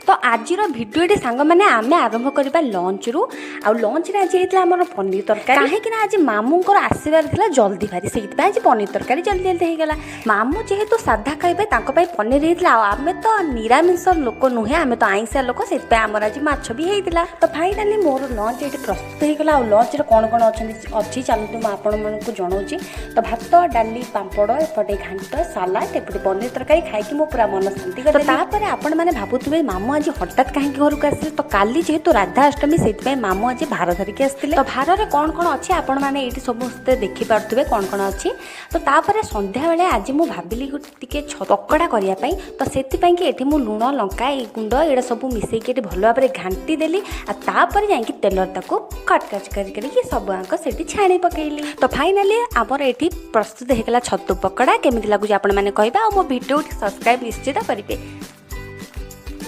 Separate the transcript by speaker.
Speaker 1: ତ ଆଜିର ଭିଡ଼ିଓଟି ସାଙ୍ଗମାନେ, ଆମେ ଆରମ୍ଭ କରିବା ଲଞ୍ଚରୁ। ଆଉ ଲଞ୍ଚରେ ଆଜି ହେଇଥିଲା ଆମର ପନିର ତରକାରୀ, କାହିଁକି ନା ଆଜି ମାମୁଁଙ୍କର ଆସିବାର ଥିଲା ଜଲ୍ଦି ଭାରି, ସେଇଥିପାଇଁ ଆଜି ପନିର ତରକାରୀ ଜଲ୍ଦି ଜଲ୍ଦି ହେଇଗଲା। ମାମୁଁ ଯେହେତୁ ସାଧା ଖାଇବେ, ତାଙ୍କ ପାଇଁ ପନିର ହେଇଥିଲା। ଆଉ ଆମେ ତ ନିରାମିଷ ଲୋକ ନୁହେଁ, ଆମେ ତ ଆଇଁଷିଆ ଲୋକ, ସେଥିପାଇଁ ଆମର ଆଜି ମାଛ ବି ହେଇଥିଲା। ତ ଫାଇନାଲି ମୋର ଲଞ୍ଚ ଏଇଠି ପ୍ରସ୍ତୁତ ହେଇଗଲା। ଆଉ ଲଞ୍ଚରେ କ'ଣ କ'ଣ ଅଛି, ଚାଲନ୍ତୁ ମୁଁ ଆପଣମାନଙ୍କୁ ଜଣାଉଛି। ତ ଭାତ, ଡାଲି, ପାମ୍ପଡ଼, ଏପଟେ ଘାଣ୍ଟ, ସାଲାଡ଼, ଏପଟେ ପନିର ତରକାରୀ ଖାଇକି ମୁଁ ପୁରା ମନ ଶାନ୍ତି କରିଦେଲି। ତାପରେ ଆପଣମାନେ ଭାବୁଥିବେ, ମାମୁଁ ଆଜି ହଠାତ୍ କାହିଁକି ଘରକୁ ଆସିଲେ? ତ କାଲି ଯେହେତୁ ରାଧା ଅଷ୍ଟମୀ, ସେଇଥିପାଇଁ ମାମୁଁ ଆଜି ଭାର ଧରିକି ଆସିଥିଲେ। ତ ଭାରରେ କ'ଣ କ'ଣ ଅଛି, ଆପଣମାନେ ଏଇଠି ସମସ୍ତେ ଦେଖିପାରୁଥିବେ କ'ଣ କ'ଣ ଅଛି। ତ ତାପରେ ସନ୍ଧ୍ୟାବେଳେ ଆଜି ମୁଁ ଭାବିଲି ଗୋଟେ ଟିକେ ପକୋଡ଼ା କରିବା ପାଇଁ। ତ ସେଥିପାଇଁ କି ଏଠି ମୁଁ ଲୁଣ, ଲଙ୍କା, ଏଇ ଗୁଣ୍ଡ ଏଇଟା ସବୁ ମିଶେଇକି ଏଠି ଭଲ ଭାବରେ ଘାଣ୍ଟି ଦେଲି। ଆଉ ତାପରେ ଯାଇକି ତେଲରେ ତାକୁ କଟ କଟ କରି କରିକି ସବୁ ଆଙ୍କ ସେଠି ଛାଣି ପକେଇଲି। ତ ଫାଇନାଲି ଆମର ଏଠି ପ୍ରସ୍ତୁତ ହେଇଗଲା ଛତୁ ପକୋଡ଼ା। କେମିତି ଲାଗୁଛି ଆପଣମାନେ କହିବେ, ଆଉ ମୋ ଭିଡ଼ିଓଟି ସବସ୍କ୍ରାଇବ୍ ନିଶ୍ଚିତ କରିବେ।